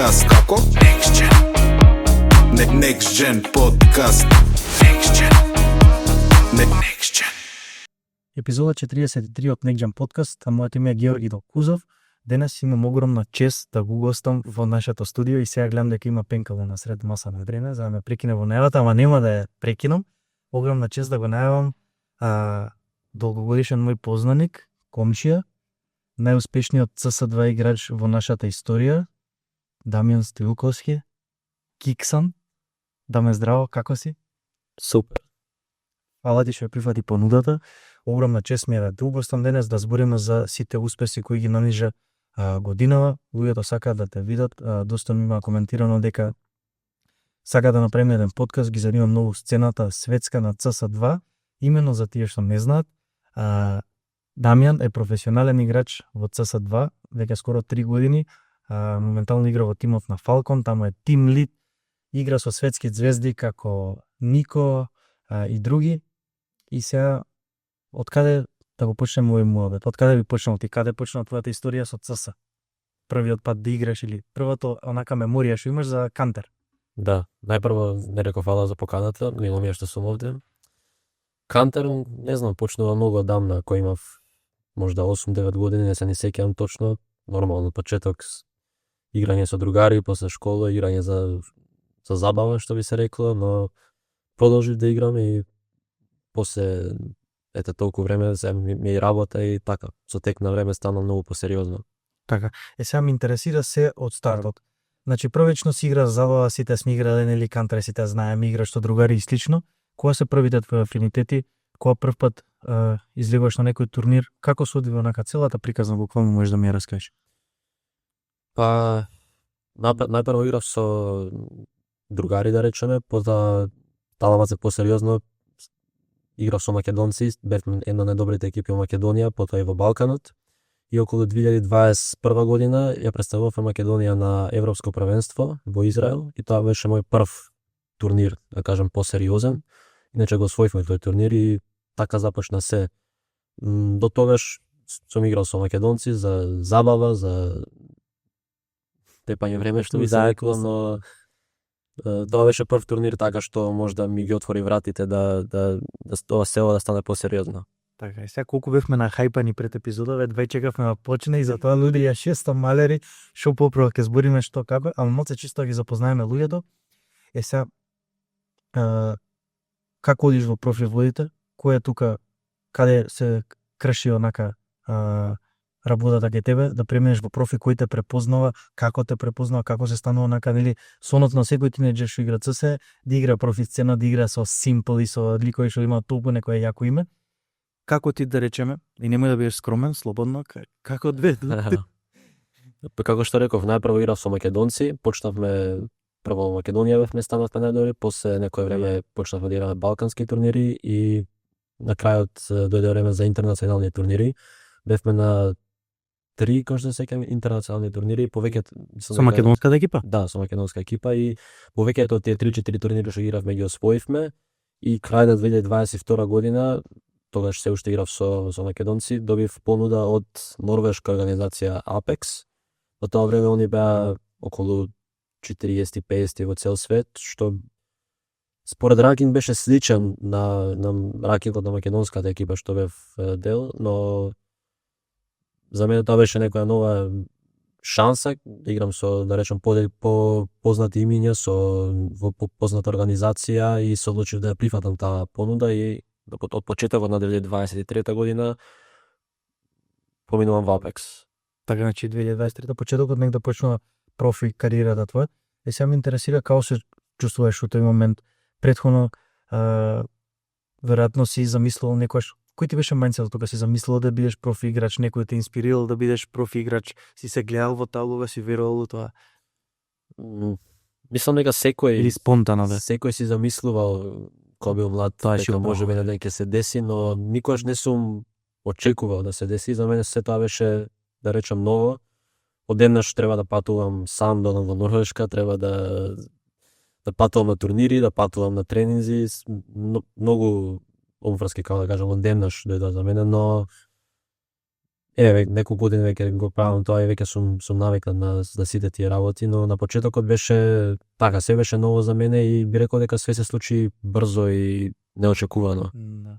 подкаст. Како? Next Gen. Next Gen подкаст. Next Gen. Next Gen. Епизода 43 од Next Gen подкаст, а моето име е Георги Долкузов. Денес имам огромна чест да го гостам во нашето студио и сега гледам дека има пенкале на сред маса на време, за да ме прекине во најавата, ама нема да ја прекинам. Огромна чест да го најавам долгогодишен мој познаник, комшија, најуспешниот CS2 играч во нашата историја, Дамјан Стоилковски, Киксан. Даме здраво, како си? Супер. Фала ти што ја прифати понудата. Огромна чест ми е да те угостам денес да збориме за сите успеси кои ги нанижа годинава. Луѓето сакаат да те видат. Доста ми има коментирано дека сака да направиме еден подкаст, ги занима многу сцената светска на CS2, именно за тие што не знаат. Дамјан е професионален играч во CS2, веќе скоро 3 години. Моментално игра во тимот на Falcon, таму е тим лид, игра со светски звезди како Нико и други. И сега, откаде да го почнеме овој муабет? Откаде би почнал ти? Каде почна твојата историја со CS? Првиот пат да играш или првото онака меморија што имаш за Кантер? Да, најпрво не реков фала за поканата, мило ми е што сум овде. Кантер, не знам, почнува многу одамна, кој имав можда 8-9 години, не се ни сеќавам точно. Нормално почеток играње со другари, после школа, играње за забава, што би се рекло, но продолжив да играм и после толку време ми и работа и така. Со тек на време стана многу посериозно. Така. Сега ме интересира се од стартот. Значи првично си игра за забава, сите сме играле нели Кантер, сите знаеме, играш со другари и слично. Кога се првите твои афинитети? Кога прв пат излегуваш на некој турнир? Како се одвива онака целата приказна, буквално можеш да ми ја раскажеш? Па најпрво играв со другари, да речеме, потоа станава се посериозно. Играв со македонци, бевме една од најдобрите екипи во Македонија, потоа и во Балканот. И околу 2021 година ја представував Македонија на Европско првенство во Израел и тоа беше мој прв турнир, да кажам, посериозен. Иначе го освоивме тој турнир и така започна се. До тогаш сум играл со македонци за забава, за тепање време, што би се рекло, но тоа беше прв турнир така што можда ми ги отвори вратите да тоа село да стане посериозно. Така, и сега колку бевме на хајпани пред епизода, ве чекавме да почне и затоа луѓе ја шеста малери, што поправо ќе збориме што како, ама моце чисто ги запознаеме луѓето. Сега како одиш во профи водите? Кој е тука, каде се крши онака работата кај тебе, да преминеш во профи, кој те препознава, како те препознава, како се станува онака, нели, сонот на секој тинеџер што игра CS, да игра профи сцена, да игра со Simple и со ликови што има толку некое јако име. Како ти да речеме, и немој да бидеш скромен, слободно, како две? Како што реков, најпрво играв со македонци, почнавме прво во Македонија бевме станавме најдобри, после некое време почнавме да играме балкански турнири и на крајот дојде време за интернационални турнири. Бевме на 3, кој што се сеќам, интернационални турнири, повеќето со македонската екипа? Да, со македонска екипа и повеќето од тие 3-4 турнири што игравме ги освоивме и крај на 2022 година, тогаш се уште играв со македонци, добив понуда од норвешка организација Apex. Во тоа време они беа околу 40-50 во цел свет, што според ранкинг беше сличен на ранкингот на македонската екипа што бев дел, но за мене тоа беше некоја нова шанса да играм со, да речем, познати имиња, во позната организација и се одлучив да ја прифатам таа понуда и од почетокот на 2023 година поминувам во Apex. Така, значи 2023 почетокот негде почнува профи кариерата твоја. И сега ме интересира како се чувствуваш во тој момент. Претходно веројатно си замислувал некојаш, кој ти беше мајндсетот кога си замислувал да бидеш профи играч, некој те инспирирал да бидеш профи играч, си се гледал во таа улога, си верувал во тоа? Мислам дека секој или спонтано да. Секој си замислувал кога бил млад, дека можеби на ден ќе се деси, но никогаш не сум очекувал да се деси. За мене се тоа беше, да речем, ново. Одеднаш треба да патувам сам до во Норвешка, треба да патувам на турнири, да патувам на тренинзи, многу умфрски, како да кажам, одеднаш дојде за мене, но неколку години веќе го правам тоа и веќе сум навикнат на сите тие работи, но на почетокот беше така, се беше ново за мене и би рекол дека све се случи брзо и неочекувано. Да.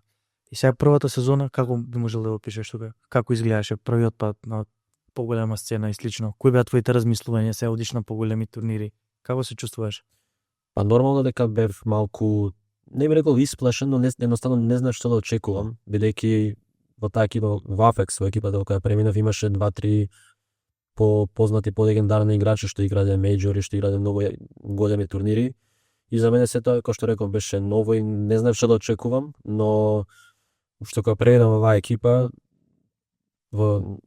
И сега првата сезона, како би можел да опишеш тука? Како изгледаше првиот пат на поголема сцена и слично? Кои беа твоите размислувања, се одиш на поголеми турнири? Како се чувствуваш? Па нормално дека бев малку, не би рекол исплашен, но едноставно не знаеш што да очекувам, бидејќи во таа екипа, во Apex, во екипата во која преминав, имаше 2-3 познати, полегендарни играчи што играде мејџори, што играде многу големи турнири. И за мене се тоа, кој што реков, беше ново и не знаев што да очекувам, но што кога преминав во оваа екипа, во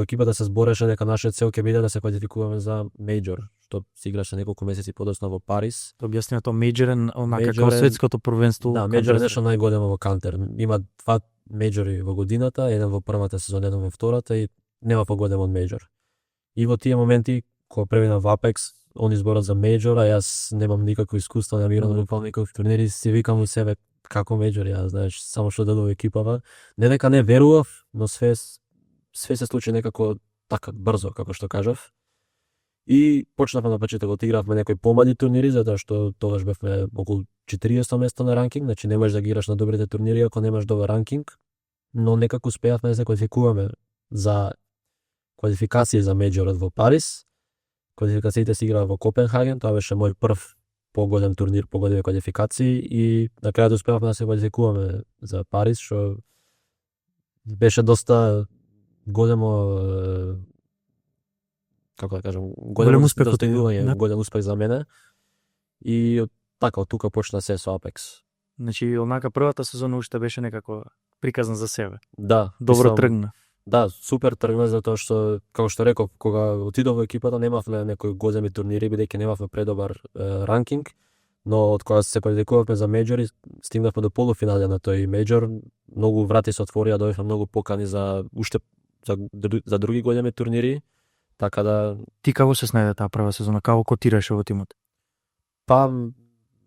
екипата се збореше дека нашиот цел ќе биде да се квалификуваме за мејџор, што се играше неколку месеци подоцна во Париз. Да објасниме тоа, мејџор е онака како светското првенство. Да, мејџор е нешто најголемо во Counter. Има 2 мејџори во годината, еден во првата сезона, еден во втората и нема поголем од мејџор. И во тие моменти кога преминав во Apex, они зборат за мејџор, а јас немам никакво искуство, не играм буквално никакви турнири, си викам во себе како мејџор, ја знаеш, само што дадува екипава. Не дека не верував, но све се случи некако така брзо, како што кажав. И почнавме на почетокот, игравме некои помали турнири, затоа што тогаш бевме околу 40 место на ранкинг, значи не можеш да ги играш на добрите турнири ако немаш добар ранкинг, но некако успеавме да се квалификуваме за квалификации за мејџорот во Париз. Квалификациите се играа во Копенхаген, тоа беше мој прв поголем турнир, поголеми квалификации и на крајот успеавме да се квалификуваме за Париз, што беше доста големо, како да кажам, голем успех, голем успех за мене. И така од тука почна се со Apex. Значи, онака првата сезона уште беше некако приказна за себе. Да, добро тргна. Да, супер тргна затоа што, како што реков, кога отидов во екипата немавме некои големи турнири бидејќи немавме предобар ранкинг, но од кога се квалификувавме за мејџори, стигнавме до полуфинале на тој мејџор, многу врати се отворија, дојдовме многу покани за уште за други големи турнири, така да. Ти како се снајде таа прва сезона, како котираше во тимот? Па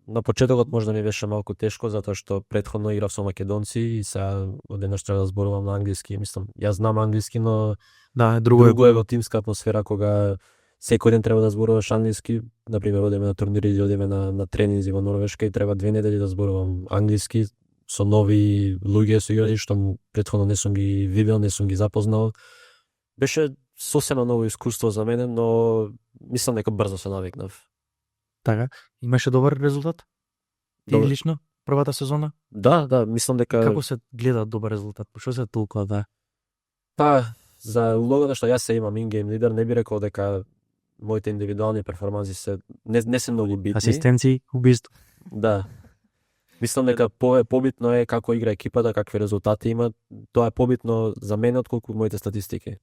на почетокот можда ми беше малку тешко затоа што претходно играв со македонци и сега одеднаш треба да зборувам на англиски. Мислам, јас знам англиски, но да, друго е во тимска атмосфера кога секој ден треба да зборуваш англиски. Например, одиме на турнири или одиме на тренинзи во Норвешка и треба 2 недели да зборувам англиски со нови луѓе со играчи што претходно не сум ги видел, не сум ги запознал. Беше сосема ново искуство за мене, но мислам дека брзо се навикнав. Така, имаше добар резултат? Ти лично првата сезона? Да, мислам дека. Како се гледа добар резултат? Пошто се толкова да? Па, за улогата што јас се имам ингейм лидер, не би рекол дека моите индивидуални перформанси се не се многу битни. Асистенции, убиство. Да. Мислам дека побитно е како игра екипата, какви резултати има. Тоа е побитно за мене отколку моите статистики.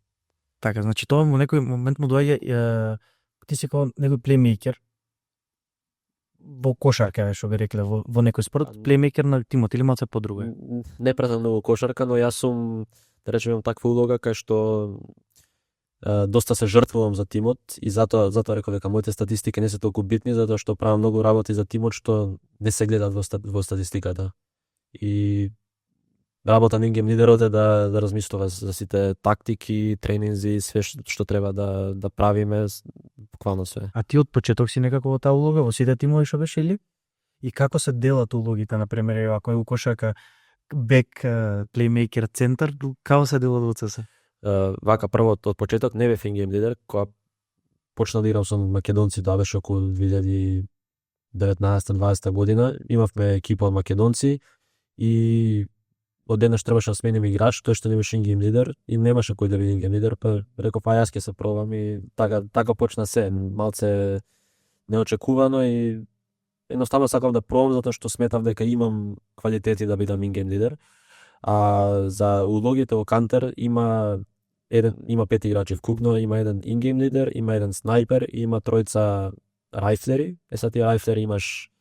Така, значи тоа во некој момент му доаѓа ти си како некој плеймейкер во кошарка, што би рекле, во некој спорт, плеймейкер на тимот или малце подруго? Не пратам многу кошарка, но јас сум, да речем, таква улога кај што доста се жртвувам за тимот и затоа реков дека моите статистики не се толку битни, затоа што правам многу работи за тимот што не се гледат во статистиката. И работа на ингейм лидерот е да размислува за сите тактики, тренинзи, све што треба да правиме, буквално све. А ти од почеток си некако во таа улога во сите тимови што беше или? И како се делат улогите, на пример, ако е у кошарка бек, плеймейкер, центар, како се делат во ЦС? Вака прво од почеток не бев ингейм лидер, кога почна да играм со македонци, тоа беше околу 2019-2020 година, имавме екипа од македонци и одеднаш требаше да сменим играч, тој што не беше ингейм лидер и немаше кој да биде ингейм лидер, па реков па јас ќе се пробам и така почна се, малце неочекувано и едноставно сакав да пробам затоа што сметав дека имам квалитети да бидам ингейм лидер. А за улогите во Counter има 5 играчи вкупно, има еден ингейм лидер, има еден снайпер и има 3 райфлери. Сега тие райфлери имаш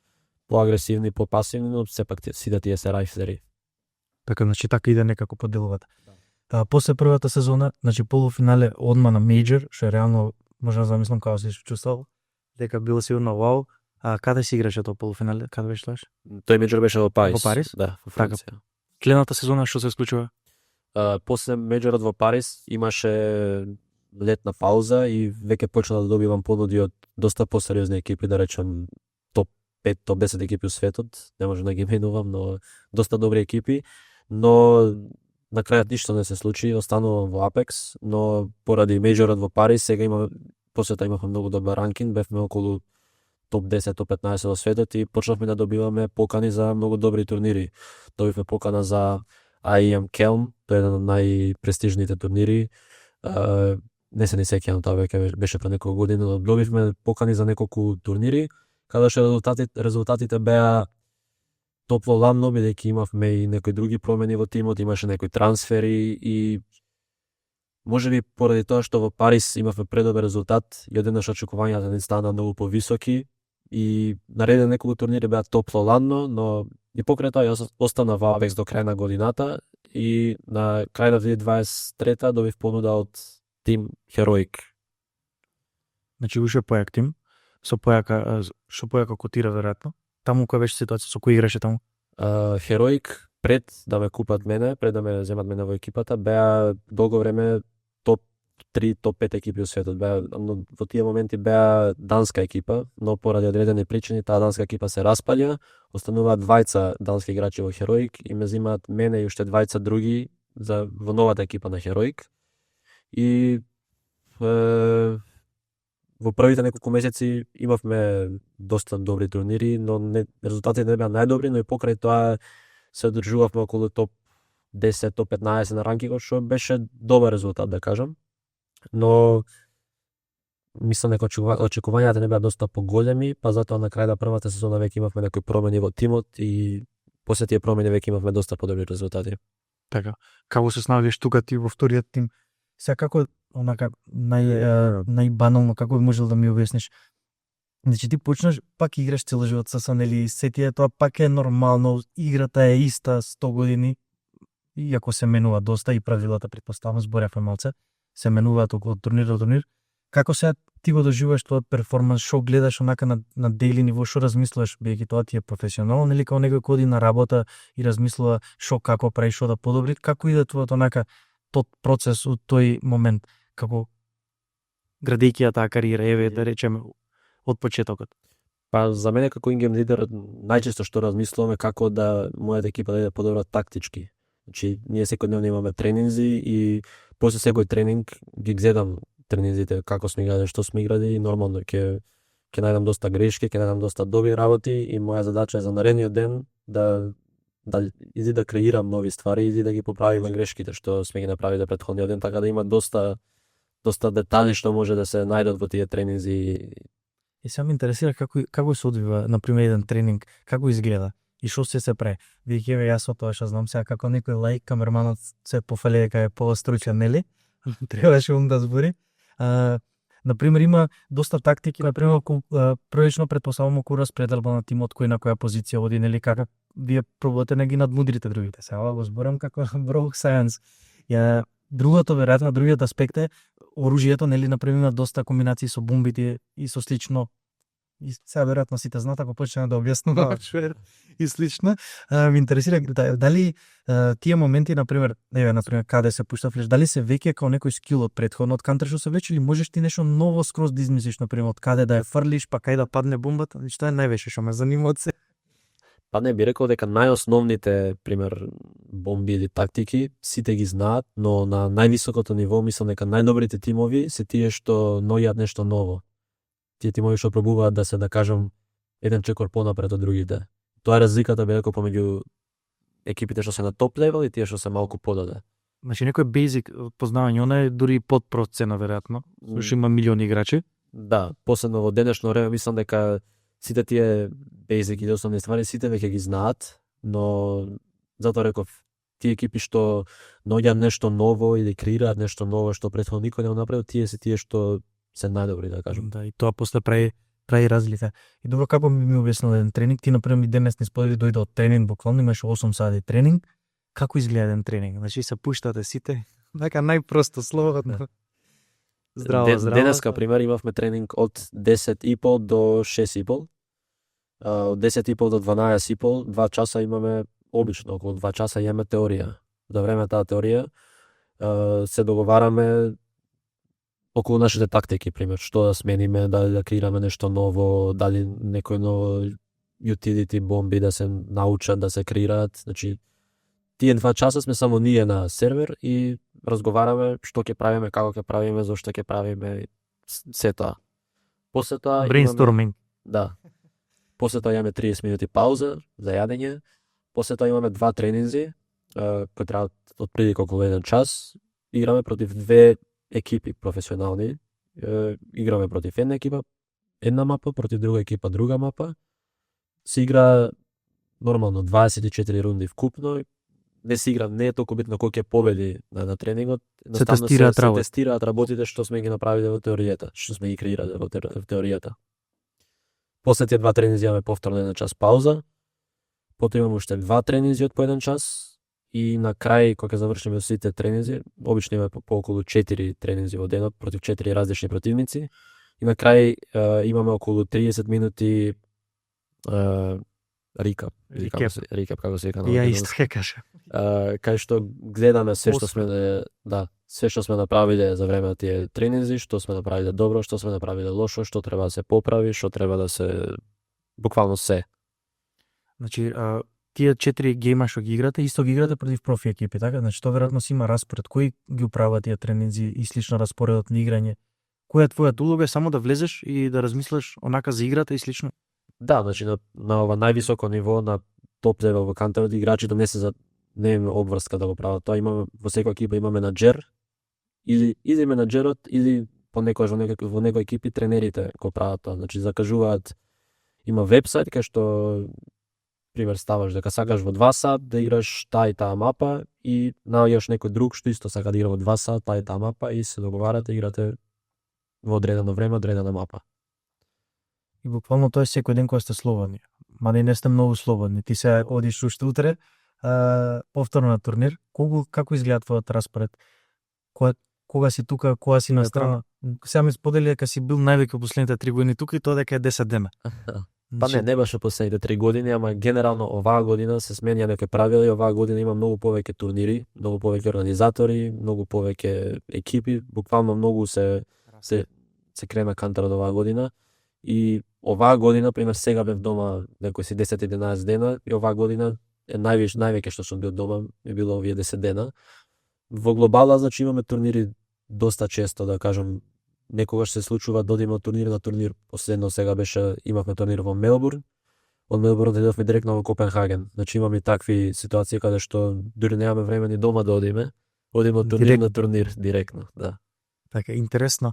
поагресивни, попасивни, но сепак сите тие се райфлери. Така, значи така иде некако поделувате. После првата сезона, значи полуфинале одма на мејџор, што е реално можам да замислам како се чувствувал, дека било сигурно вау. А каде си играше тоа полуфинале? Каде беше тоа? Тој мејџор беше во Париз. Во Париз? Да, во Франција. Следната сезона што се случува? После меѓорот во Париз имаше летна пауза и веќе почна да добивам понуди од доста посериозни екипи, да речем топ 5, топ 10 екипи у светот, не можам да ги именувам, но доста добри екипи, но на крајот ништо не се случи, останувам во Apex, но поради меѓорот во Париз сега после тоа имавме многу добар ранкинг, бевме околу топ 10, топ 15 во светот и почнавме да добиваме покани за многу добри турнири. Добивме покана за IEM Kelm, тоа е еден од најпрестижните турнири. Не се ни сеќавам, тоа веќе беше пред неколку години, но добивме покани за неколку турнири, каде што резултатите беа топло ладно, бидејќи имавме и некои други промени во тимот, имаше некои трансфери и можеби поради тоа што во Париз имавме предобар резултат и одеднаш очекувањата ни стана многу повисоки и нареден неколку турнири беа топло ладно, но и покрај тоа јас останав во Apex до крај на годината и на крај на 2023 добив понуда од тим Heroic. Значи уште појак тим, со појака котира веројатно. Таму која беше ситуација, со кој играше таму? Heroic пред да ме купат мене, пред да ме земат мене во екипата, беа долго време топ 3, топ 5 екипи во светот. Но во тие моменти беа данска екипа, но поради одредени причини таа данска екипа се распаѓа, остануваат двајца дански играчи во Heroic и ме земаат мене и уште двајца други во новата екипа на Heroic. И во првите неколку месеци имавме доста добри турнири, но резултатите не беа најдобри, но и покрај тоа се одржувавме околу топ 10, топ 15 на ранкингот, што беше добар резултат, да кажам. Но мислам дека очекувањата не беа доста поголеми, па затоа на крај на првата сезона веќе имавме некои промени во тимот и после тие промени веќе имавме доста подобри резултати. Така. Како се снаоѓаш тука ти во вториот тим? Сега како онака најбанално како би можел да ми објасниш? Значи ти почнаш, пак играш цел живот со нели се тие тоа пак е нормално, играта е иста 100 години, иако се менува доста и правилата претпоставам зборевме малце, се менуваат околу турнир до турнир. Како сега ти го доживуваш тоа перформанс, што гледаш онака на дејли ниво, што размислуваш, бидејќи тоа ти е професионално, нели како некој кој оди на работа и размислува што како прави, што да подобри, како иде твојот онака тот процес од тој момент, како градејќи таа кариера, еве да речеме од почетокот? Па за мене како ингейм лидер најчесто што размислуваме како да мојата екипа да иде подобро тактички. Значи ние секојдневно имаме тренинзи и после секој тренинг ги гледам тренинзите како сме играли, што сме играли и нормално ќе најдам доста грешки, ќе најдам доста добри работи и моја задача е за наредниот ден да иди да креирам нови ствари, иди да ги поправиме грешките што сме ги направиле претходниот ден, така да има доста детали што може да се најдат во тие тренинзи. И сега ме интересира како се одвива на пример еден тренинг, како изгледа и што се прави. Видите, јас од тоа што знам сега како некој лаик, камерманот се пофали дека е повастручен, нели? Требаше да збори. На пример има доста тактики, на пример првично претпоставувам околу распределба на тимот кој на која позиција води, нели како вие пробувате да ги надмудрите другите. Сега го зборам како Rocket Science. Другото веројатно, другиот аспект е оружјето, нели на пример доста комбинации со бомбите и со слично. И сега веројатно сите знаат ако почнеме да објаснуваме и слично. Ме интересира дали тие моменти на пример каде се пушта флеш, дали се веќе како некој скил од претходно од кантер што се влече или можеш ти нешто ново скроз да измислиш на пример од каде да ја фрлиш, па кај да падне бомбата, што е највеќе што ме занима од се. Па не би рекол дека најосновните, пример, бомби или тактики, сите ги знаат, но на највисокото ниво мислам дека најдобрите тимови се тие што наоѓаат нешто ново. Тие тимови што пробуваат да се, да кажам, еден чекор понапред од другите. Тоа е разликата би рекол помеѓу екипите што се на топ левел и тие што се малку подаде. Значи некој бейзик познавање, она е дури под процена веројатно, што има милиони играчи. Да, посебно во денешно време мислам дека сите тие basic и основни ствари сите веќе ги знаат, но затоа реков тие екипи што наоѓаат нешто ново или креираат нешто ново што претходно никој не го направил, тие се тие што се најдобри, да кажам. Да, и тоа после прави разлика. И добро, како ми објаснил еден тренинг, ти например денес не сподели дојде од тренинг, буквално имаше 8 сати тренинг. Како изгледа еден тренинг? Значи се пуштате сите, така најпросто слободно. Здраво. Денеска пример имавме тренинг од 10:30 до 6:30. Од 10:30 до 12:30, 2 часа имаме обично, околу 2 часа имаме теорија. за време таа теорија се договараме околу нашите тактики, пример, што да смениме, дали да креираме нешто ново, дали некој ново utility бомби да се научат да се креираат. Значи, тие 2 часа сме само ние на сервер и разговараме што ќе правиме, како ќе правиме, зошто ќе правиме, се тоа. После тоа Брейнсторминг. Да. После тоа имаме 30 минути пауза за јадење. После тоа имаме 2 тренинзи, кои траат отприлика околу 1 час. Играме против 2 екипи професионални. Играме против една екипа, една мапа, против друга екипа, друга мапа. Се игра нормално 24 рунди вкупно. Не се игра, не е толку битно кој ќе победи на тренингот. Едноставно се тестираат работите што сме ги направиле во теоријата, што сме ги креирале во теоријата. После тие 2 тренинзи имаме повторно 1 час пауза. Потоа имаме уште 2 тренинзи од по 1 час и на крај кога ќе завршиме сите тренинзи, обично имаме по околу 4 тренинзи во денот против 4 различни противници. И на крај имаме околу 30 минути рекап како се вика на Ја исто ќе кажа. Кај што гледаме се што сме се што сме направиле за време на тие тренинзи, што сме направиле добро, што сме направиле лошо, што треба да се поправи, што треба да се буквално се. Значи, тие 4 гейма што ги играте, исто ги играте против профи екипи, така? Значи, тоа веројатно си има распоред. Кој ги управува тие тренинзи и слично распоредот на играње? Која е твојата улога? Само да влезеш и да размислиш онака за играта и слично? Да, значи на ова највисоко ниво, на топ левел во кантарот, играчите не имаме обврска да го прават. Тоа имаме во секоја екипа имаме менаџер, или менаџерот, или понекогаш во некои екипи тренерите го прават тоа. Значи закажуваат, има вебсайт кај што пример ставаш дека сакаш во 2 сат да играш таа и таа мапа и наоѓаш некој друг што исто сака да игра во 2 сат таа и таа мапа и се договарате и играте во одредено време, одредена мапа. И буквално тоа е секој ден кога сте слободни. Мада и не сте многу слободни. Ти се одиш уште утре, повторно на турнир. Како изгледа твојот распоред? Кога си тука, кога си на страна? Сега ми сподели дека си бил највеќе последните 3 години тука и тоа дека е 10 дена. Па не баше последните 3 години, ама генерално оваа година се сменија некои правила и оваа година има многу повеќе турнири, многу повеќе организатори, многу повеќе екипи, буквално многу се крена кантарот оваа година. И оваа година, пример, сега бев дома некои си 10-11 дена и оваа година е највеќе што сум бил дома е било овие 10 дена. Во глобала, значи имаме турнири доста често, да кажам, некогаш се случува да одиме од турнир на турнир. Последно сега имавме турнир во Мелбурн. Од Мелбурн одидовме директно во Копенхаген. Значи имаме такви ситуации каде што дури немаме време ни дома да одиме. Одиме од турнир на турнир директно, да. Така, интересно.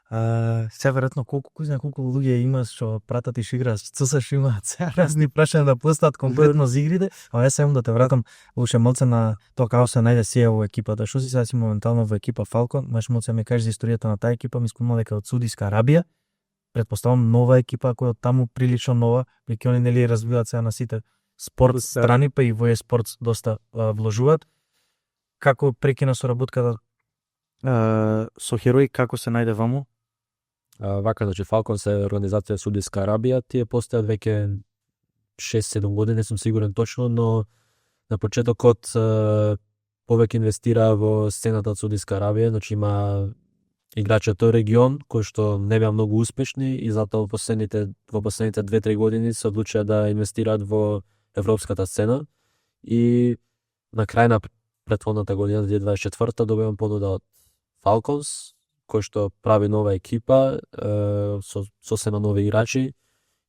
Се веројатно колку луѓе има што пратат и што играат, што што имаат се разни прашања да постават конкретно за игрите, а јас сакам да те вратам уште малце на тоа како се најде сеја во екипата. Што си сега си моментално во екипа Falcon, маш малце ми кажеш за историјата на таа екипа, ми спомнал дека од Саудиска Арабија, претпоставам нова екипа која од таму прилично нова, веќе они нели развиваат сега на сите спорт страни, па и во спорт доста вложуваат. Како прекина соработката со Heroic, како се најде ваму? Вака, значи Falcon се организација Саудиска Арабија, тие постојат веќе 6-7 години, не сум сигурен точно, но на почетокот повеќе инвестира во сцената од Саудиска Арабија, значи има играчи од тој регион кои што не беа многу успешни и затоа во последните 2-3 години се одлучија да инвестираат во европската сцена и на крај на претходната година 2024 добивам понуда од Falcons кој што прави нова екипа со сосема нови играчи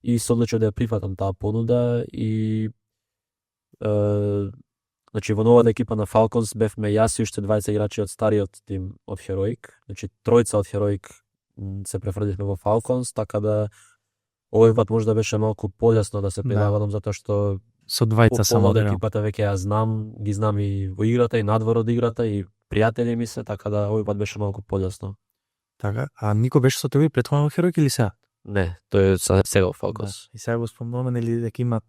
и се одлучив да ја прифатам таа понуда и значи во новата екипа на Falcons бевме јас и уште 20 играчи од стариот тим од Heroic, значи тројца од Heroic се префрлихме во Falcons, така да овој пат можда беше малку полесно да се прилагам затоа што со двајца само да екипата веќе ја знам, ги знам и во играта и надвор од играта и пријатели ми се, така да овој пат беше малку полесно. Така, а никој беше со тебе претходно во Heroic или сега? Не, тој е сега во Falcons. Да. И сега го спомнуваме нели дека има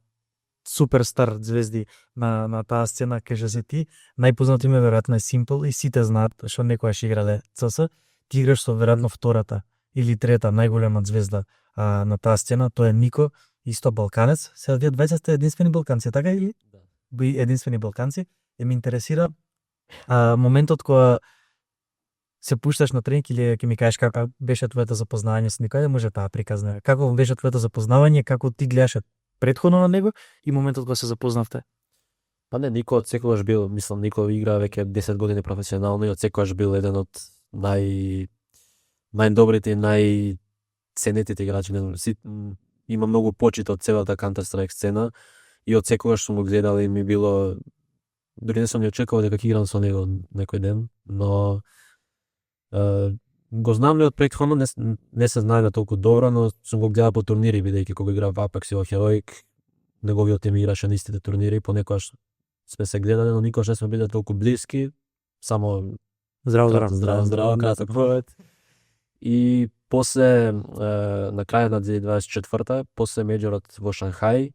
суперстар звезди на таа сцена, кажа се ти, најпознат име веројатно е Simple и сите знаат што некојаш играле CS, ти играш со веројатно втората или трета најголема звезда на таа сцена, тоа е Нико, исто балканец. Сега вие двајца сте единствени балканци, така или? Да. Би единствени балканци. Ме интересира Моментот кога се пушташ на тренинг или ќе ми кажеш како беше твоето запознавање со некој, може таа приказна. Како беше твоето запознавање, како ти гледаше претходно на него и моментот кога се запознавте? Па не, Нико од секогаш бил, мислам, Нико игра веќе 10 години професионално и од секогаш бил еден од најдобрите и најценетите играчи. Има многу почит од целата Counter-Strike сцена и од секогаш сум го гледал и ми било, дури не сум ни очекувал дека ќе играм со него некој ден, но го знам ли од претходно, не се знаеме толку добро, но сум го гледал по турнири, бидејќи кога играв во Apex и во Heroic, неговиот тим играше на истите турнири, понекогаш сме се гледале, но никогаш не сме биле толку блиски, само Здраво, краток повед. И после, на крајот на 2024-та, после меѓорот во Шанхај,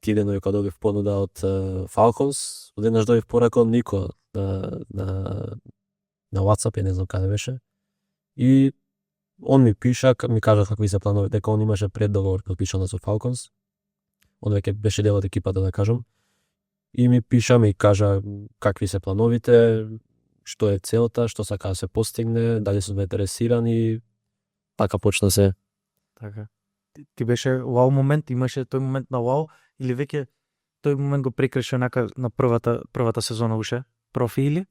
тие денови кога добив понуда од Falcons, одеднаш добив порака од Нико на WhatsApp, не знам каде беше. И он ми пиша, ми кажа какви се планови, дека он имаше преддоговор подпишан со Falcons. Он веќе беше дел од екипата, да кажам. И ми пиша, ми кажа какви се плановите, што е целта, што сака да се постигне, дали сум заинтересирани, така почна се. Така. Ти беше вау момент, имаше тој момент на вау или веќе тој момент го прекреше на првата сезона уште? Профи или?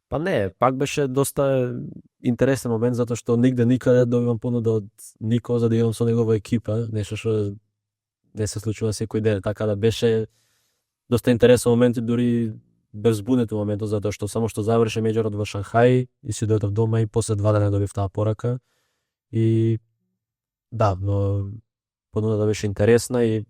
Па не, пак беше доста интересен момент, затоа што нигде никаде добивам понуда од Нико за да идам со негова екипа, нешто што не се случува секој ден, така да беше доста интересен момент и дури без збунето моментот, затоа што само што заврши меѓорот во Шанхај и си дојдов дома и после 2 дена добив таа порака. И да, но понудата беше интересна и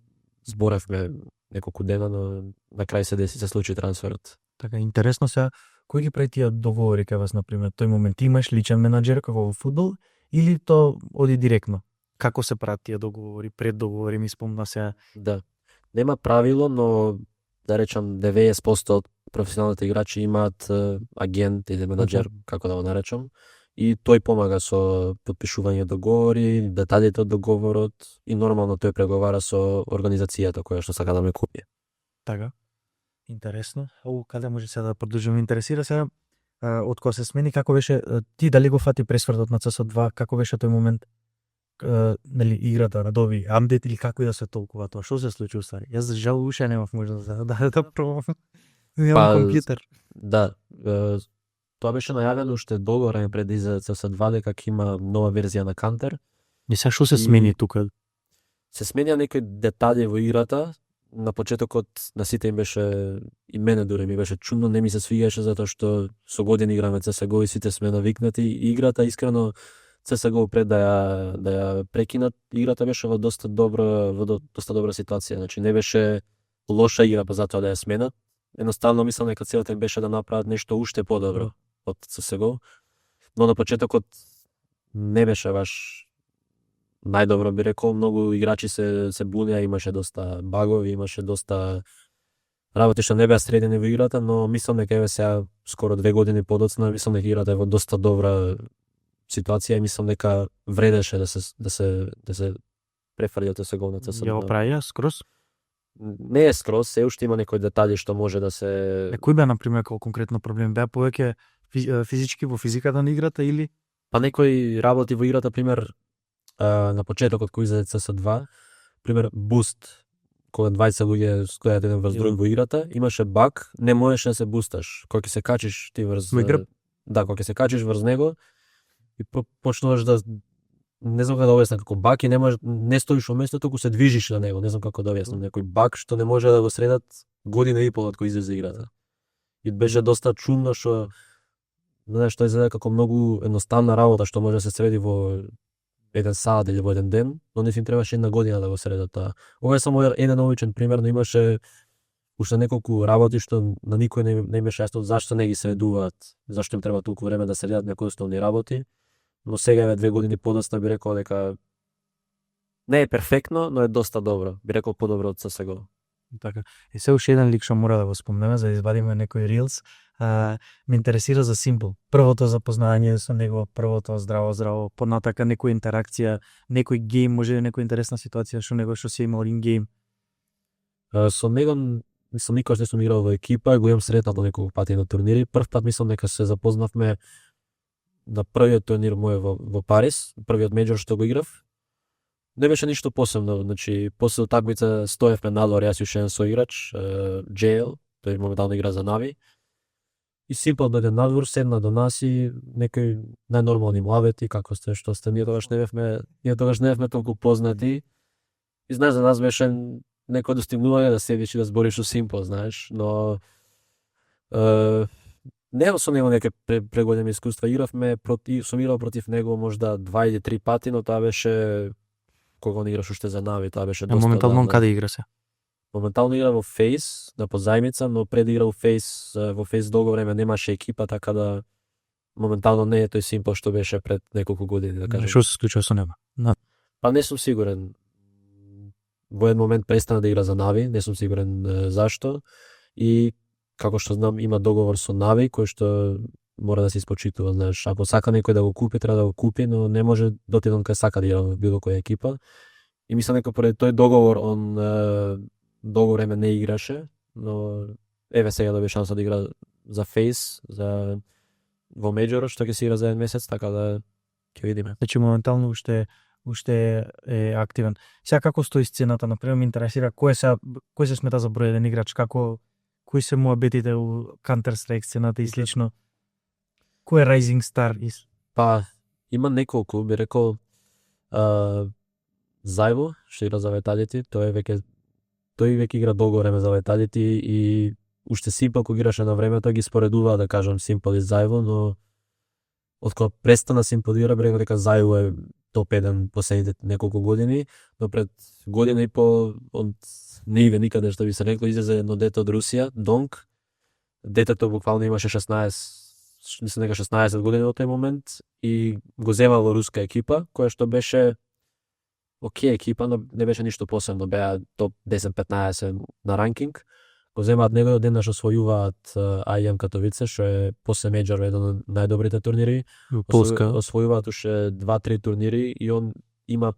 зборевме неколку дена, но на крај се случи трансферот. Така, интересно сега, кој ги прави тие договори кај вас, например, тој момент имаш личен менаџер како во фудбал или то оди директно? Како се прават тие договори, преддоговори, ми спомна сега? Да. Нема правило, но да речам 90% од професионалните играчи имаат агент или менаџер, како да го наречам, и тој помага со подпишување договори, деталите од договорот и нормално тој преговара со организацијата која што сака да ме купи. Така. Интересно. Каде може сега да продолжиме? Интересира сега од кога се смени, како беше, ти дали го фати пресвртот на CS2, како беше тој момент? Нели играта на доби амдет или како и да се толкува тоа? Што се случи уствари? Јас за жал уште немав можност да пробам. Немам компјутер. Да, тоа беше најавено уште долго време пред да излезе CS2 дека ќе има нова верзија на Counter. И сега што се смени тука? Се сменија некои детали во играта. На почетокот на сите им беше, и мене дури ми беше чудно, не ми се свигаше затоа што со години играме CSGO и сите сме навикнати. Играта искрено CSGO пред да ја прекинат, играта беше во доста добра ситуација. Значи не беше лоша игра па затоа да ја сменат. Едноставно мислам дека целата им беше да направат нешто уште подобро од CSGO. Но на почетокот не беше баш најдобро, би рекол. Многу играчи се бунеа, имаше доста багови, имаше доста работи што не беа средени во играта, но мислам дека еве сега скоро 2 години подоцна, мислам дека играта е во доста добра ситуација и мислам дека вредеше да се префрли од CSGO на CSGO. Ја го прави скроз? Не е скроз, се уште има некои детали што може да се... Кој беа, например, како конкретно проблем? Беа повеќе физички во физиката на играта или? Па некои работи во играта, пример, на почетокот кој излезе CS2, пример, буст, кога 20 луѓе стојат еден врз друг во играта, имаше баг, не можеше да се бусташ. Кога ќе се качиш ти врз... Да, кога ќе се качиш врз него, и почнуваш да... Не знам како да објаснам, како баг и не стоиш во место, туку се движиш на него. Не знам како да објаснам, некој баг што не може да го средат година и пол од кој излезе играта. И беше доста чудно што што изгледа како многу едноставна работа што може да се среди во еден саат или во еден ден, но не им требаше 1 година да го средат таа. Ова е само еден обичен пример, но имаше уште неколку работи што на никој не имаше јасно зашто не ги средуваат, зашто им треба толку време да средат некои основни работи. Но сега е 2 години подоцна, би рекол дека не е перфектно, но е доста добро. Би рекол подобро од CSGO. Така. И се уште еден лик што мора да го спомнеме за да извадиме некој reels. Ме интересира за Simple. Првото запознање со него, првото здраво, понатака некоја интеракција, некој гейм, може некоја интересна ситуација што него што си имал in game. Со него Мислам никогаш не сум играл во екипа, го имам сретнато неколку пати на турнири. Прв пат мислам дека се запознавме на првиот турнир мој во Париз, првиот меџор што го играв. Не беше ништо посебно, значи после утакмица стоевме надвор, јас и уште еден соиграч, JL, тој моментално игра за Нави. И Simple дојде надвор, седна до нас и некои најнормални муавети, како сте, што сте, ние тогаш не бевме толку познати. И знаеш, за нас беше некој достигнување да седиш и да збориш со Simple, знаеш, но не сум имал неке преголеми искуства, сум играл против него можда 2 или 3 пати, но тоа беше кога он играш уште за Нави, тоа беше доста. Моментално он каде игра се? Моментално игра во Фейс, на позајмица, но пред да игра во Фейс долго време немаше екипа, така да моментално не е тој Simple што беше пред неколку години, да кажем. Што се случува со него? Па не сум сигурен. Во еден момент престана да игра за Нави, не сум сигурен зашто. И како што знам, има договор со Нави кој што мора да се испочитува, знаеш, ако сака некој да го купи, треба да го купи, но не може да отиде кај сака да игра во било која екипа. И мислам дека поради тој договор он долго време не играше, но еве сега доби шанса да игра за Фейс, во меџорот што ќе се игра за еден месец, така да ќе видиме. Значи моментално уште е активен. Сега како стои сцената, например, ме интересира кој се смета за број еден играч, кои се муабетите у Counter-Strike сцената и слично. Кој е Rising Star? Па, има неколку, би рекол Зајво, што игра за Vitality, тој веќе игра долго време за Vitality и уште Simple кога играше на времето ги споредуваа, да кажам, Simple и Зајво, но откога престана Simple да игра, рекол дека Зајво е топ 1 последните неколку години, но пред година и по не иве никаде, што би се рекло, излезе едно дете од Русија, Донг. Детето буквално имаше 16 години во тој момент и го зема во руска екипа, која што беше окей екипа, но не беше ништо посебно, беа топ 10-15 на ранкинг. Го земаат него и одеднаш освојуваат IEM Катовице, што е после меџор еден од најдобрите турнири. Полска. Освојуваат уште 2-3 турнири и он има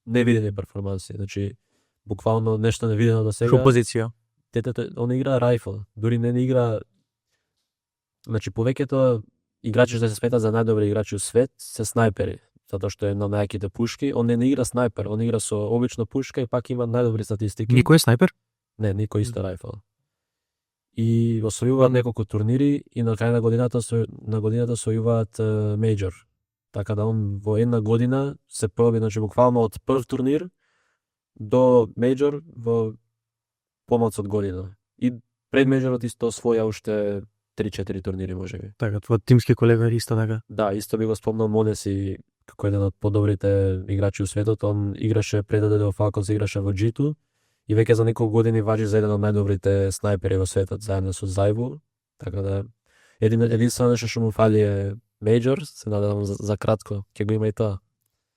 невидени перформанси, значи буквално нешто невидено до сега. Што позиција? Детето, он игра райфл, дури не игра. Значи повеќето играчи што се сметат за најдобри играчи у свет се снајпери, затоа што е на најаките пушки. Он не игра снајпер, он игра со обична пушка и пак има најдобри статистики. Никој е снајпер? Не, никој исто райфл. И освојуваат неколку турнири и на крај на годината освојуваат меџор. Така да он во една година се проби, значи буквално од прв турнир до меџор во помалку од година. И пред меџорот исто освоја уште 3-4 турнири можеби. Така, твој тимски колега исто така. Да, исто би го спомнал Монеси како еден од подобрите играчи у светот. Он играше пред да дојде во Falcons, играше во G2 и веќе за неколку години важи за еден од најдобрите снајпери во светот заедно со Зајво. Така да единствено нешто што му фали е меџор, се надевам за кратко ќе го има и тоа.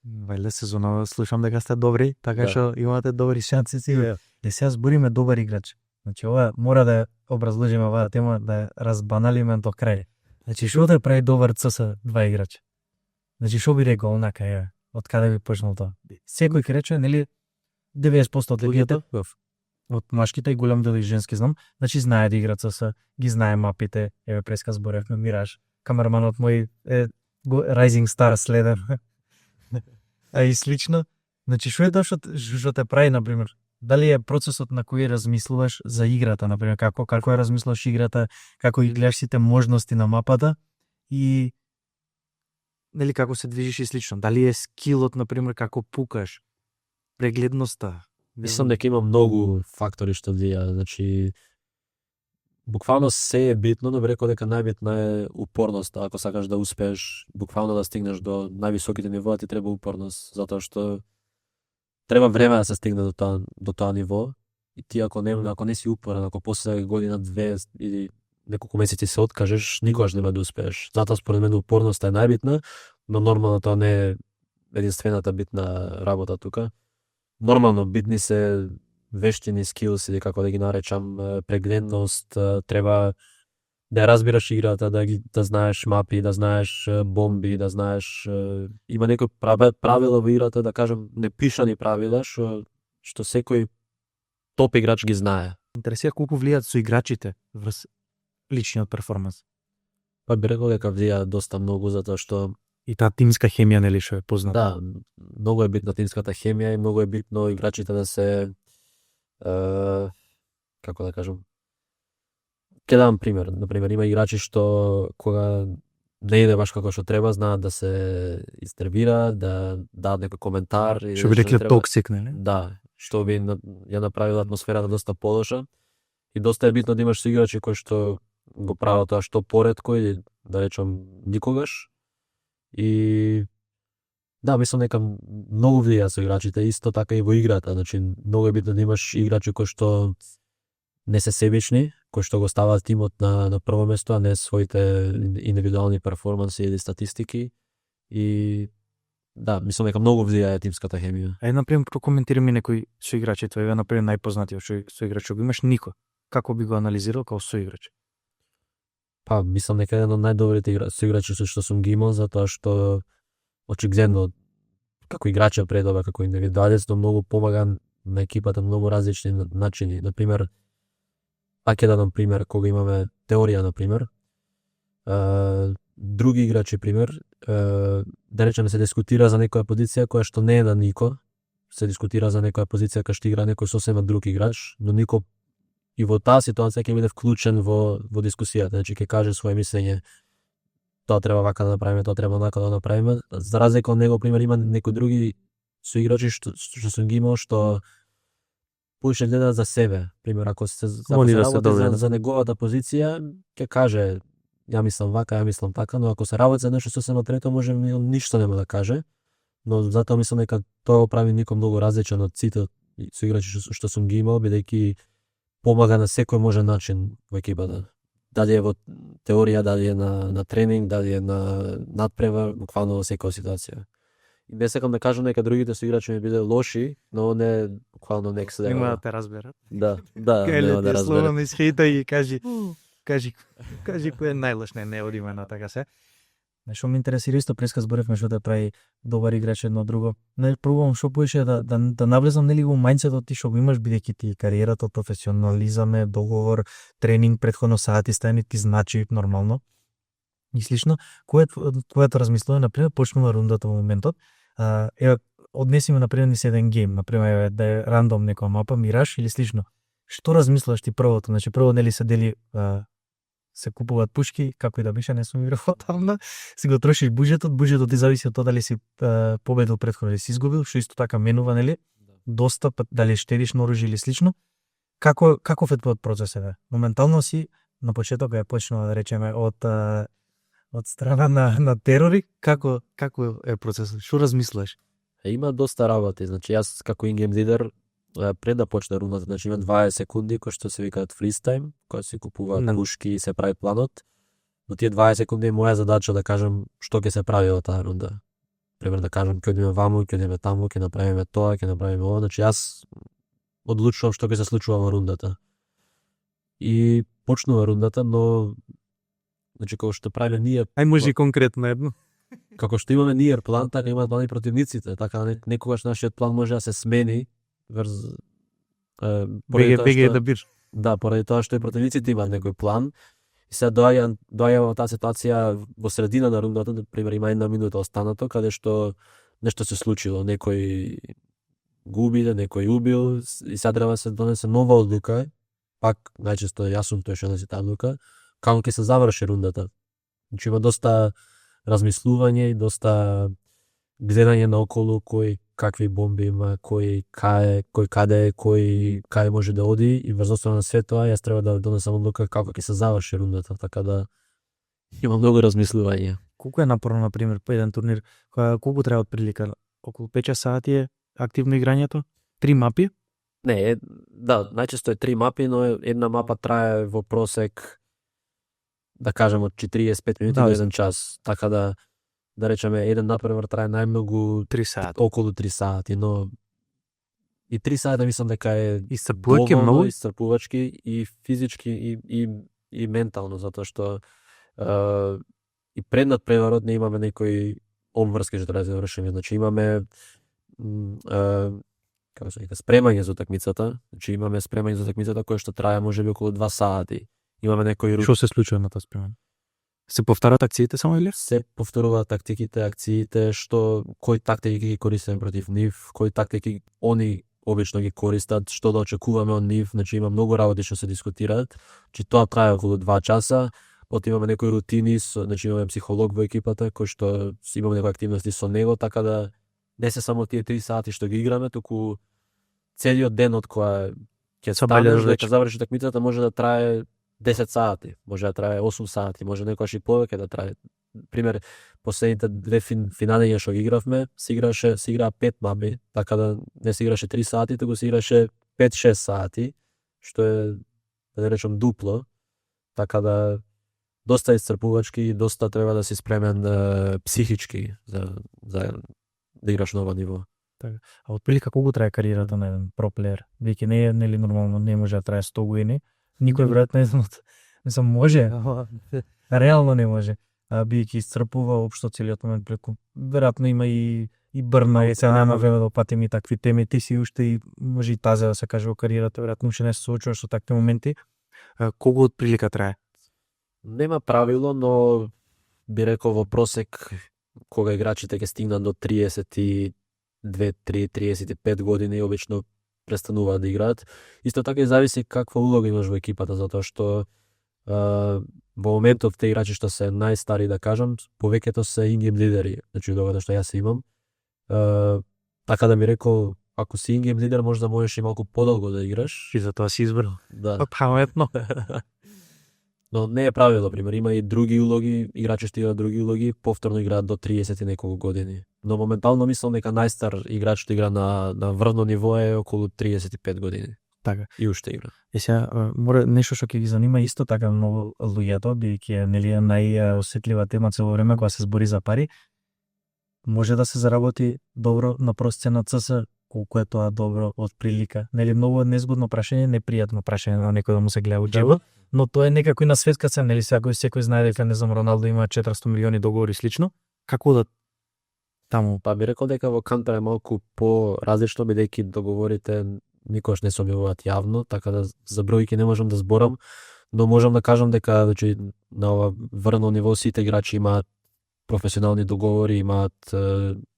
Вајле сезонава слушам дека сте добри, така Да. што имате добри шанси сигурно. Да сега збориме добар играч. Значи ова мора да образложиме оваа тема, да ја разбаналиме до крај. Значи што да прави добар CS2 играч? Значи што би рекол онака е, од каде би почнал тоа? Секој ќе рече, нели 90% од луѓето од машките и голем дел и женски знам, значи знае да игра CS, ги знае мапите, еве преска зборевме Мираж, камераманот мој е Rising Star следен. А и слично, значи што е тоа што те прави, например, дали е процесот на кој размислуваш за играта, например, како ја размислуваш играта, како ги гледаш сите можности на мапата и нели како се движиш и слично, дали е скилот, например, како пукаш, прегледноста. Мислам дека има многу фактори што влијаат, значи буквално се е битно, но би рекол дека најбитна е упорноста. Ако сакаш да успееш буквално да стигнеш до највисоките нивоа, ти треба упорност, затоа што треба време да се стигне до тоа ниво и ти ако не си упорен, ако после година, две или неколку месеци се откажеш, никогаш нема да успееш. Затоа според мене упорноста е најбитна, но нормално тоа не е единствената битна работа тука. Нормално битни се вештини, скилс или како да ги наречам, прегледност, треба да разбираш играта, да знаеш мапи, да знаеш бомби, да знаеш има некои правила во играта, да кажам непишани правила што секој топ играч ги знае. Интересира колку влијаат со играчите врз личниот перформанс. Па би рекол дека влија доста многу затоа што И таа тимска хемија нели што е позната. да, многу е битна тимската хемија и многу е битно играчите да се како да кажам. Ќе дам пример. Например, има играчи што кога не иде баш како што треба, знаат да се истребираат, да дадат некој коментар и Што би рекле токсик, нели? Да, што би ја направило атмосферата доста полоша. И доста е битно да имаш играчи кои што го прават тоа што поретко или да речам никогаш. И да, мислам дека многу влијаат со играчите, исто така и во играта, значи многу е битно да имаш играчи кои што не се себични, кои што го ставаат тимот на прво место, а не своите индивидуални перформанси или статистики. И да, мислам дека многу влијае тимската хемија. Ај например прокоментирај ми некој соиграч, тој е например најпознатиот соиграч, го имаш Нико. Како би го анализирал како соиграч? Па, мислам дека еден од најдобрите соиграчи што сум ги имал, затоа што очигледно како играч е предобар, како индивидуалец, но многу помага на екипата на многу различни начини. Например, пак ќе дадам пример кога имаме теорија, например. Други играчи, пример, да речеме се дискутира за некоја позиција која што не е на Нико, се дискутира за некоја позиција кај што игра некој сосема друг играч, но Нико и во таа ситуација ќе биде вклучен во дискусијата, значи ќе каже свое мислење. Тоа треба вака да направиме, тоа треба онака да направиме. За разлика од него, пример, има некои други соиграчи што сум ги имал што поише гледаат за себе. Пример, ако се работи за неговата позиција, ќе каже ја мислам вака, ја мислам така, но ако се работи за нешто сосема трето, може ништо нема да каже. Но затоа мислам дека тоа го прави Нико многу различен од сите соиграчи што сум ги имал, бидејќи помага на секој можен начин во екипата. Дали е во теорија, дали е на тренинг, дали е на надпревар, буквално во секоја ситуација. И не сакам да кажам дека другите соиграчи ми биле лоши, но не буквално next level. Нема да те разберат. Да, нема да разберат. Словно исхејта и кажи кој е најлош, не одиме на така се. Нешто ме интересира исто преска зборевме што да прави добар играч едно друго. Не пробувам што поише да навлезам нели во мајндсетот ти што го имаш бидејќи ти кариерата, професионализам е, договор, тренинг, претходно сати стајани ти значи нормално. И слично, којато размислуваме, например, почнува рундата во моментот, еве однесиме например низ еден гейм, например да е рандом некоја мапа, мираж или слично. Што размислуваш ти првото? Значи прво нели се дели се купуваат пушки, како и да беше, не сум играл тамна, си го трошиш буџетот ти зависи од тоа дали си победил претходно или си изгубил, што исто така менува, нели? Доста, дали штедиш на оружје или слично. Каков е твојот процес еве? Моментално си на почеток ја почнува да речеме од страна на терори, како е процесот? Што размислуваш? Има доста работи, значи јас како ингейм лидер пред да почне рундата, значи има 20 секунди кои што се викаат freeze time, кои се купуваат пушки и се прави планот. Но тие 20 секунди е моја задача да кажам што ќе се прави во таа рунда. Пример да кажам ќе одиме ваму, ќе одиме таму, ќе направиме тоа, ќе направиме ова, значи јас одлучувам што ќе се случува во рундата. И почнува рундата, но значи како што правиме ние, Ај може конкретно едно. како што имаме ние план, така имаат план и противниците, така некогаш нашиот план може да се смени врз беге да бир. Да, поради тоа што и противниците имаат некој план. И се доаѓа во таа ситуација во средина на рундата, например има една минута останато, каде што нешто се случило, некој губи, некој убил и сега треба да се донесе нова одлука. Пак најчесто јас сум тој што доноси таа одлука, како ќе се заврши рундата. Значи има доста размислување и доста гледање наоколу кој какви бомби има, кој каде, кој каде може да оди и врз основа на све тоа јас треба да донесам одлука како ќе се заврши рундата, така да има многу размислување. Колку е напорно на пример по еден турнир, колку треба отприлика? Околу 5 сати е активно играњето? 3 мапи? Не, да, најчесто е 3 мапи, но една мапа трае во просек да кажем од 45 минути до 1 час, така да речеме еден надпревар трае најмногу 3 сати. Околу 3 сати, но и 3 сати мислам дека е Исцрпување многу, исцрпувачки и физички и ментално, затоа што и пред надпреварот не имаме некои обврски што треба да завршиме, значи имаме како се вика, спремање за утакмицата. Значи имаме спремање за утакмицата кој што трае можеби околу 2 сати. Имаме некои Што се случува на таа спремање? Се повторат акциите само или? се повторуваат тактиките, акциите, што кои тактики ги користиме против нив, кои тактики они обично ги користат, што да очекуваме од нив, значи има многу работи што се дискутираат. Значи тоа трае околу 2 часа. Потоа имаме некои рутини, значи имаме психолог во екипата кој што имаме некои активности со него, така да не се само тие 3 сати што ги играме, туку целиот ден од која ќе станеш дека заврши такмицата може да трае 10 сати, може да трае 8 сати, може некогаш и повеќе да трае. Пример, последните 2 финалења што ги игравме, се играа 5 маби, така да не се играше 3 сати, туку се играше 5-6 сати, што е, да речем, дупло. Така да доста исцрпувачки и доста треба да си спремен психички за да играш на ова ниво. Така. А отприлика колку трае кариерата на еден проплеер? Веќе не е нели нормално, не може да трае 100 години. Никој веројатно еден од мислам може, реално не може. Бидејќи исцрпува општо целиот момент преку веројатно има и брна и се нема време да опатим и такви теми. Ти си уште и може и таза да се каже во кариерата, веројатно уште не се соочуваш со такви моменти. Колку отприлика трае? Нема правило, но би рекол во просек кога играчите ќе стигнат до 32, 35 години, обично престануваат да играат. Исто така и зависи каква улога имаш во екипата, затоа што во моментов те играчи што се најстари, да кажам, повеќето се ингейм лидери, значи додека што јас имам. Така да ми рекол, ако си ингейм лидер, може да можеш и малку подолго да играш. И затоа си избрал. Да. Паметно. Но не е правило, пример, има и други улоги, играчи што играат други улоги, повторно играат до 30 и неколку години. Но моментално мислам дека најстар играч што игра на врвно ниво е околу 35 години. Така. И уште игра. Сега мора нешто што ќе ги занима исто така многу луѓето, бидејќи е нели најосетлива тема цело време кога се збори за пари. Може да се заработи добро на просцена ЦС, колку е тоа добро од прилика. Нели многу незгодно прашање, непријатно прашање на некој да му се гледа у џебот, но тоа е некако и на светска цена, нели секој знае дека не знам Роналдо има 400 милиони договори слично. Како да таму? Па би рекол дека во Кантар е малку по-различно, бидејќи договорите никош не се објавуваат јавно, така да за бројки не можам да зборам, но можам да кажам дека значи на ова врно ниво сите играчи имаат професионални договори, имаат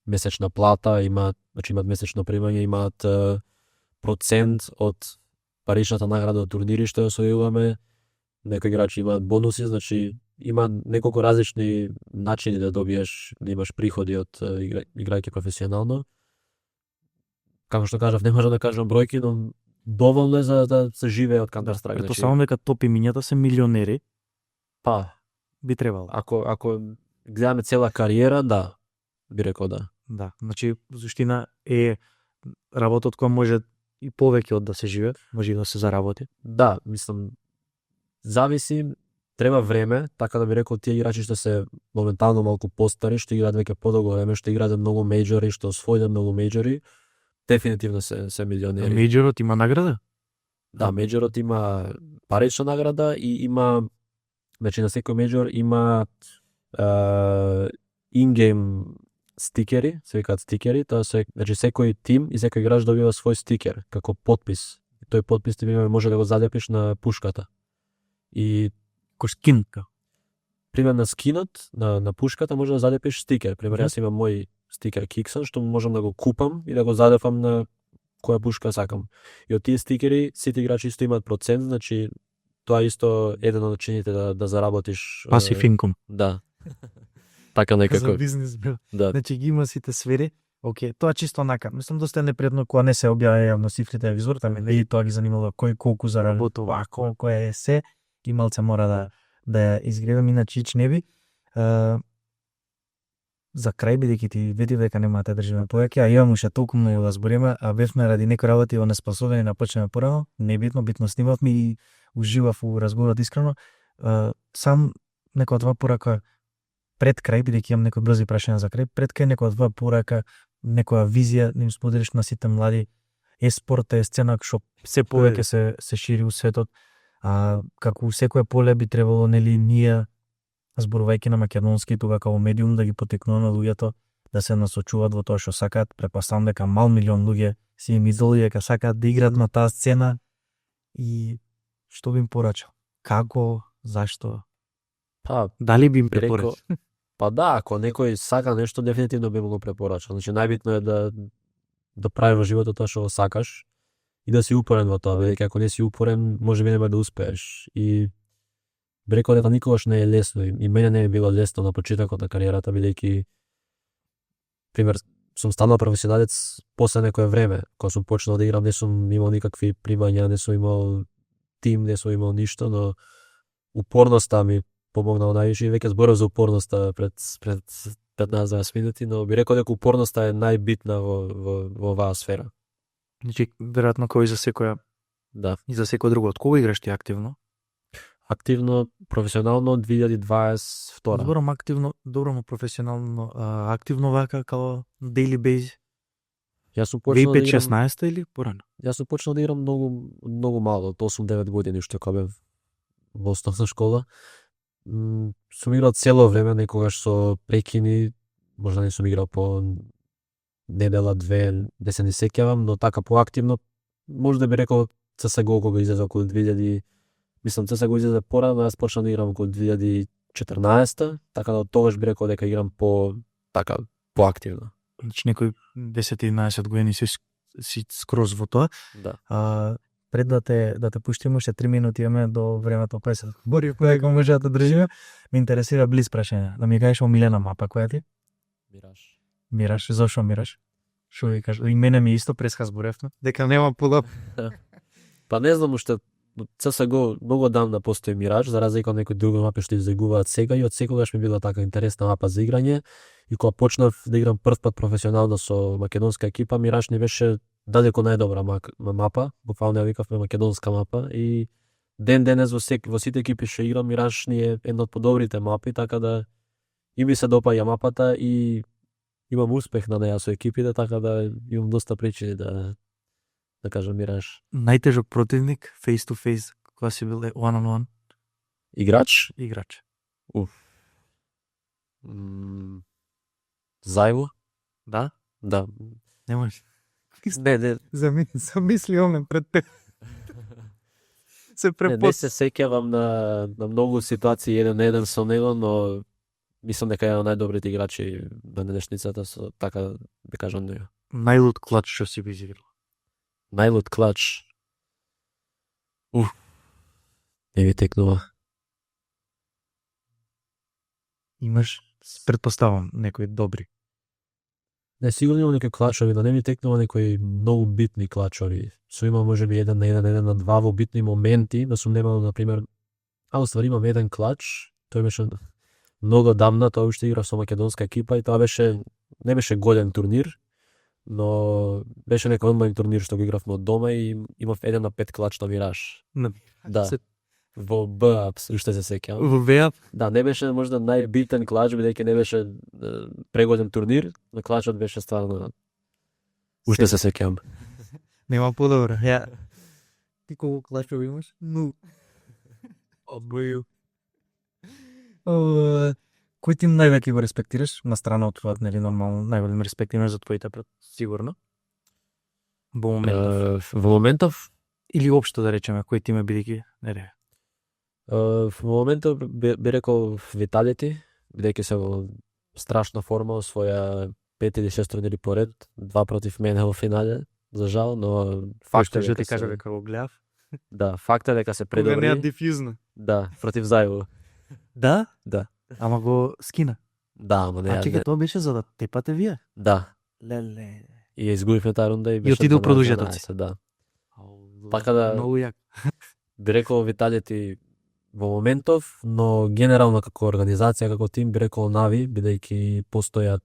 месечна плата, имаат месечно примање, имаат процент од паричната награда од турнири што ја освојуваме. Некои играчи имаат бонуси, значи има неколку различни начини да добиеш, да имаш приходи од играјќи професионално. Како што кажав, не можам да кажам бројки, но доволно е за да се живее од Counter Strike. Претпоставам дека топ имињата се милионери. Па, би требало. Ако гледаме цела кариера, да, би рекол да. Да, значи суштина е работот која може и повеќе од да се живее, може и да се заработи. Да, мислам, зависи, треба време, така да би рекол тие играчи што се моментално малку постари, што играат веќе подолго време, што играат многу мејџори, што освојат многу мејџори, дефинитивно се милионери. Мејџорот има награда? Да, мејџорот има парична награда и има, значи на секој мејџор има in-game стикери, се викаат стикери, тоа се, значи секој тим и секој играч добива свој стикер како потпис. И тој потпис ти може да го залепиш на пушката. И кој скинка. Пример на скинот на пушката може да залепиш стикер. Пример јас имам мој стикер Kixon што можам да го купам и да го залепам на која пушка сакам. И од тие стикери сите играчи исто имаат процент, значи тоа исто еден од начините да заработиш Passive income. Да. Така некако. За бизнис бил. Да. Значи ги има сите сфери. Океј, тоа чисто онака. Мислам доста непријатно кога не се објавува јавно цифрите во извор, таму и тоа ги занимало кој колку заработува, колку е се, и малце мора да ја изгревам, иначе не би. За крај, бидејќи ти видив дека нема да држиме повеќе, а имам уште толку многу да збориме, а бевме ради некои работи онеспособени да почнеме порано, небитно, битно снимавме и уживав у разговорот искрено. Сам некоја два порака пред крај, бидејќи имам некои брзи прашања за крај, пред крај некоја два порака, некоја визија да им споделиш на сите млади. Еспорт е сцена што се повеќе се шири у светот, а како у секое поле би требало нели ние зборувајќи на македонски тога како медиум да ги потекнуваме луѓето да се насочуваат во тоа што сакаат. Претпоставам дека мал милион луѓе си им идоли дека сакаат да играат на таа сцена и што би им порачал? Како, зашто? Па, Дали би им би рекол, препорачал? па да, ако некој сака нешто, дефинитивно би му го препорачал. Значи најбитно е да прави во животот тоа што го сакаш и да си упорен во тоа, бидејќи ако не си упорен, можеби нема да успееш. И би рекол дека никогаш не е лесно и мене не е било лесно на почетокот на кариерата, бидејќи пример сум станал професионалец после некое време, кога сум почнал да играм, не сум имал никакви примања, не сум имал тим, не сум имал ништо, но упорноста ми помогнала највише и веќе зборав за упорноста пред 15-20 минути, но би рекол дека упорноста е најбитна во оваа сфера. Значи, веројатно кој за секоја Да. и за секој друго. Од кога играш ти активно? Активно, професионално од 2022. Зборам активно, добро професионално, активно вака као daily base. Јас сум почнал да играм, 2015 или порано? јас сум почнал да играм многу мало, од 8-9 години што кога бев во основна школа. Сум играл цело време, некогаш со прекини, можда не сум играл по недела, две, не се не сеќавам, но така поактивно, може да би рекол CSGO кога излезе околу 2000, мислам CSGO излезе порано, јас почнав да играм околу 2014, така да од тогаш би рекол дека играм поактивно. Значи некој 10-11 години си скроз во тоа. Да. Пред да те пуштиме, уште 3 минути имаме до времето кој се бори, кој го може да држиме. Ме интересира близ прашање. Да ми кажеш омилена мапа која ти? Мираж. Мираж, зошто Мираж? Шо ви кажеш? И мене ми исто преска зборевме дека нема пулап. Па не знам уште CSGO многу одамна постои Мираж, за разлика од некои други мапи што излегуваат сега и од секогаш ми била така интересна мапа за играње. И кога почнав да играм прв пат професионално со македонска екипа, Мираж не беше далеко најдобра мапа, буквално ја викавме македонска мапа и ден денес во сите екипи што играм Мираж ни е една од подобрите мапи, така да и ми се допаѓа мапата и имам успех на неја со екипите, така да имам доста причини да кажам Мираж. Најтежок противник, face to face, кога си бил one on one? Играч? Играч. Зајво? Да? Да. Не може. Не. Замисли омен пред те. Се Не се сеќавам на многу ситуации еден на еден со него, но мислам дека е еден од најдобрите играчи на денешницата, со така да кажам него. Најлут клач што си би изиграл. Најлут клач. Не ви текнува. Имаш, предпоставам, некои добри. Не, сигурно имам некои клачови, но не ми текнува некои многу битни клачови. Со имам можеби еден на два во битни моменти, да сум немал, например, уствари имам еден клач, тој беше многу дамна, тоа уште игра со македонска екипа и тоа не беше голем турнир, но беше некој онлайн турнир што го игравме од дома и имав 1 на 5 клач на Мираж. Да. Во БА, уште се сеќавам. Во ВА? Да, не беше можда најбитен клач, бидејќи не беше преголем турнир, но клачот беше стварно уште се сеќавам. Нема подобро. Ја. Ти колку клачови имаш? Ну. Обоју. Кој тим највеќе го респектираш на страна од тоа, нели нормално најголем респект имаш за твоите пред сигурно? Во моментов. Во моментов Или општо да речеме кој тим е бидејќи не. Во моментов би рекол Vitality, бидејќи се во страшна форма, освоја 5 или 6 турнири поред, 2 против мене во финале, за жал, но Факт е дека кажа дека го гледав. Да, факт е дека се предобри. Кога не дифузно. Да, против Зајво. Да? Да. Ама го скина. Да, ама не. А чека, тоа беше за да тепате вие? Да. Леле. И ја изгубивме таа рунда и беше. И отиде продолжетоци. Да. Така да многу јак. Би рекол Vitality во моментов, но генерално како организација, како тим би рекол Нави, бидејќи постојат,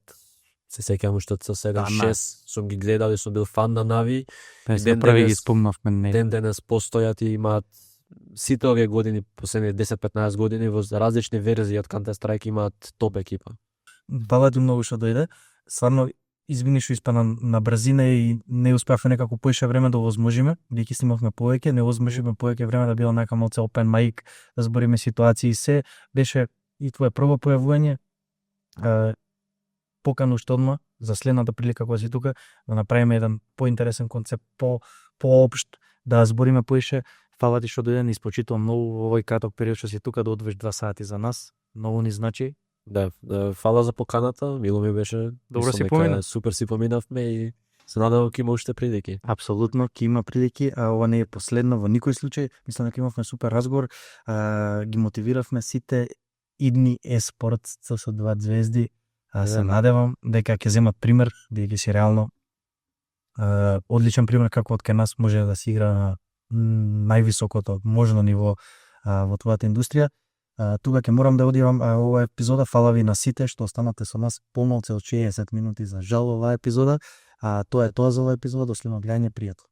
се сеќавам уште од 7-6, сум ги гледал и сум бил фан на Нави. Ден први ги спомнавме, не. Ден денес постојат и имаат сите овие години, последните 10-15 години во различни верзии од Counter Strike имаат топ екипа. Фала ти многу што дојде. Стварно извини што испана на брзина и не успеавме некако поише време да возможиме, бидејќи снимавме повеќе, не возможиме повеќе време да било нека малце open mic, да збориме ситуации и се. Беше и твое прво појавување. покана уште одма за следната прилика кога си тука да направиме еден поинтересен концепт, поопшт, да збориме поише. Фала ти што дојде, ни испочитувам многу во овој краток период што си тука, да одвоиш 2 сати за нас. Многу ни значи. Да, фала за поканата, мило ми беше. Добро Мислам си дека помина. Супер си поминавме и се надевам ќе има уште прилики. Апсолутно, ќе има прилики, а ова не е последно во никој случај. Мислам дека имавме супер разговор, ги мотивиравме сите идни еспортсци со 2 звезди. Се надевам дека ќе земат пример, бидејќи си реално одличен пример како од кај нас може да се игра на највисокото можно ниво во твојата индустрија. Тука ќе морам да одивам оваа епизода. Фала ви на сите што останате со нас помалку од 60 минути. За жал оваа епизода. Тоа е тоа за оваа епизода. До следно гледање, пријатно.